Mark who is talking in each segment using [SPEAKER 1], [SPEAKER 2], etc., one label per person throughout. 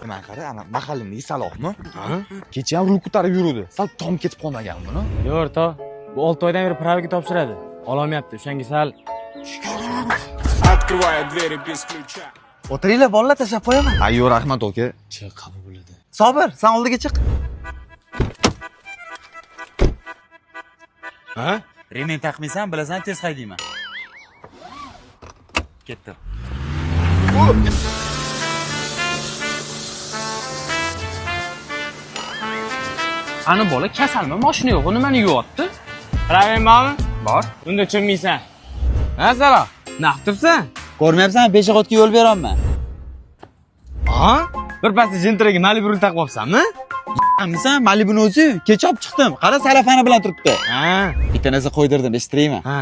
[SPEAKER 1] Mana qara, ana mahallamdagi Salohmi? Kecha ham rul ko'tarib yuruvdi. Sal tom ketib qolmagan buni.
[SPEAKER 2] Yo'q, o'rtoq. Bu 6 oydan beri pravaga topshiradi. Ololmayapti. O'shanga sal
[SPEAKER 3] Открываю двери без ключа.
[SPEAKER 4] O'tiringlar bolalar, tashlab qo'yaman.
[SPEAKER 1] Ay, yo'q, rahmat aka.
[SPEAKER 2] Chiq, qabul bo'ladi.
[SPEAKER 4] Sobir, sen oldiga chiq.
[SPEAKER 2] Ha?
[SPEAKER 5] Remen taqmaysan, bilasan, tez haydayman. Ketdim.
[SPEAKER 6] Ani bola kasalmi? Mashina yo'q, nimani yuvyapti?
[SPEAKER 2] Pravang bormi?
[SPEAKER 6] Bor.
[SPEAKER 2] Unda tushunmaysan. Ha, Saloh? Naq turibsan?
[SPEAKER 5] Ko'rmayapsan, peshexodga yo'l beryapman.
[SPEAKER 2] Ha? Bir pasda jentraga Malibu rul taqib olibsanmi?
[SPEAKER 5] Amisan, Malibuni o'zi kecha olib chiqdim. Qara, salafani bilan turibdi.
[SPEAKER 2] Ha.
[SPEAKER 5] Bitta narsa qo'ydirdim, eshittiraymi?
[SPEAKER 2] Ha.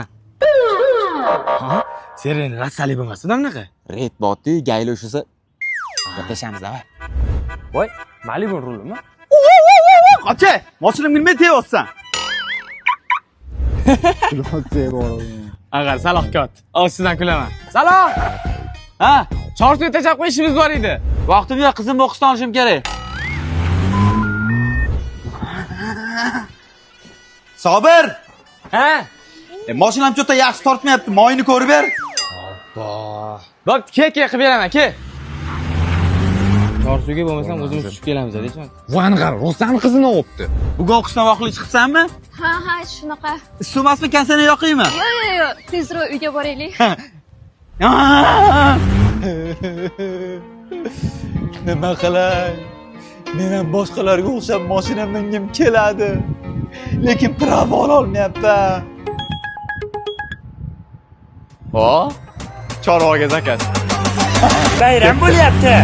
[SPEAKER 2] Ha? Seren rassali bo'lmasdi bunaqa.
[SPEAKER 5] Red botdi, gayli ushisa. Gaplashamiz, davay.
[SPEAKER 6] Voy, Malibu rulimi?
[SPEAKER 4] Qocha, mashinamga nima teyapsan?
[SPEAKER 2] Ag'ar Saloh kot. Sizdan kulaman. Saloh! Ha, Chorsuga tashlab qo'yishimiz bor edi.
[SPEAKER 5] Vaqtim yo'q, qizimni o'qishdan olishim kerak.
[SPEAKER 4] Sobir!
[SPEAKER 2] Ha?
[SPEAKER 4] Mashinam cho'ta yaxshi tortmayapti, moyini ko'rib ber.
[SPEAKER 2] Bo'pti, ke, ke qilib beraman, ke. Chorsuga bo'lmasam o'zimiz tushib kelamiz, deysan.
[SPEAKER 1] Voy, qara, rostdan qizini olibdi.
[SPEAKER 4] Bugun o'qishdan vaqtli chiqibsanmi?
[SPEAKER 7] Ha, ha, shunaqa.
[SPEAKER 4] Issiq emasmi, konsernni yoqaymi?
[SPEAKER 7] Yo'q, yo'q, yo'q, tezroq uyga boraylik.
[SPEAKER 4] Nima qilay? Men ham boshqalarga o'xshab mashina mingim keladi. Lekin prava ololmayapman. O, chorvaga zakaz.
[SPEAKER 5] Bayram bo'lyapti.